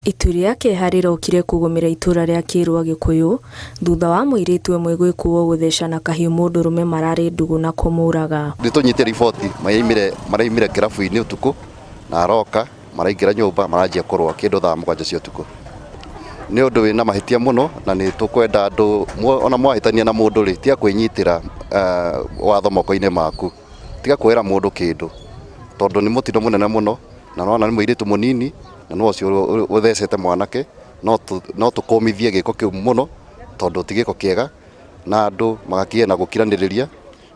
Itu rĩa kĩeha rĩrokire kũgũmĩra itũra rĩa Kĩrwa Gĩkũyũ thutha wa mũirĩtu ũmwe gwĩkuo gũtheca na kahiũ mũndũrũme mararĩ ndũgũ na kũmũraga. Nĩ tũnyitire riboti maraimire kĩrabu-inĩ ũtukũ na aroka maraingĩra nyũmba maranjia kũrũa kĩndũ thaa 7 cia ũtukũ. Nĩ ũndũ wĩna mahĩtia mũno na nĩ tũkwenda andũ ona mwahĩtania na mũndũ rĩ, tiga kwĩnyitĩra watho moko-inĩ maku. Tiga kuoera mũndũ kĩndũ tondũ nĩ mũtino mũnene mũno na nĩwona nĩ mũirĩtu mũnini na nĩwe ũcio ũthecete mwanake. No tũkũmithie gĩko kĩu mũno tondũ ti gĩko kĩega na andũ magakĩgĩe na gũkiranĩrĩria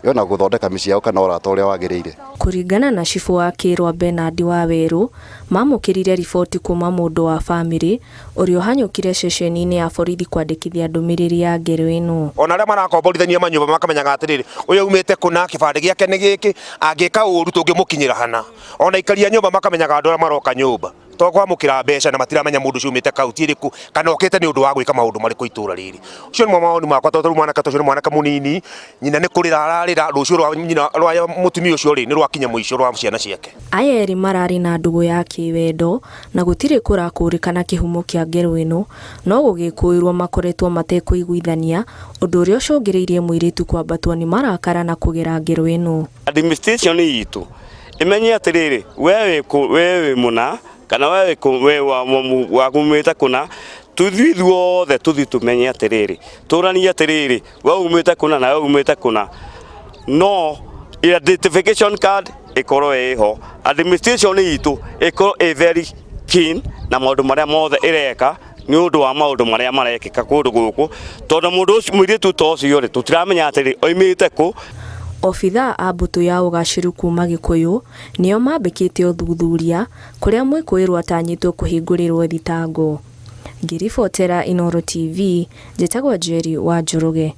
ona gũthondeka mĩciĩ yao kana ũrata ũrĩa wagĩrĩire. Kũringana na cibũ wa Kĩrwa Bernard Wawerũ, mamũkĩrire riboti kuma mũndũ wa bamĩrĩ ũrĩa ũhanyũkire ceceni-inĩ ya borithi kwandĩkithia ndũmĩrĩri ya ngero ĩno. Ona arĩa marakomborithania manyũmba makamenyaga atĩrĩrĩ, ũyũ aumĩte kũna, kĩbandĩ gĩake nĩ gĩkĩ, angĩka ũru tũngĩmũkinyĩra hana. Ona aikari a nyũmba makamenyaga andũ arĩa maroka nyũmba to kwamũkĩra mbeca na matiramenya mũndũ ũcio umĩte kaunti ĩrĩkũ kana okĩte nĩ ũndũ wa gwĩka maũndũ marĩkũ itũra rĩrĩ. Ũcio nĩmo mawoni makwa tondũ rĩu mwanake ta ũcio nĩ mwanake mũnini, nyina nĩ kũrĩra ararĩra, rũciũ rwa nyina rwa mũtumia ũcio rĩ, nĩ rwakinya mũico rwa ciana ciake. Aya erĩ mararĩ na ndũgũ ya kĩwendo na gũtirĩ kũrakũrĩkana kĩhumo kĩa ngero ĩno, no gũgĩkũĩrwo makoretwo matekũiguithania, ũndũ ũrĩa ũcũngĩrĩirie mũirĩtu kwambatwo nĩ marakara na kũgera ngero ĩno. Administration itũ ĩmenye atĩrĩrĩ, we wĩ kũ, we wĩ mũna kana we wĩ kũ, we waumĩte kũna, tũthiĩ ithuothe tũthiĩ tũmenye atĩrĩrĩ, tũranie atĩrĩrĩ, we umĩte kũna na we umĩte kũna, no identification card ĩkorwo ĩho, administration itũ ĩkorwo ĩ very keen na maũndũ marĩa mothe ĩreka nĩ ũndũ wa maũndũ marĩa marekĩka kũndũ gũkũ, tondũ mũndũ ũcio mũirĩtu ta ũcio rĩ, tũtiramenya atĩrĩ oimĩte kũ. Obithaa a mbũtũ ya ũgacĩru kuma Gĩkũyũ nĩo mambĩkĩte ũthuthuria kũrĩa mwĩkũĩrwo atanyĩtwo kũhingũrĩrwo thitango. Ngĩribotera Inooro TV, njĩtagwo Njeri wa Njoroge.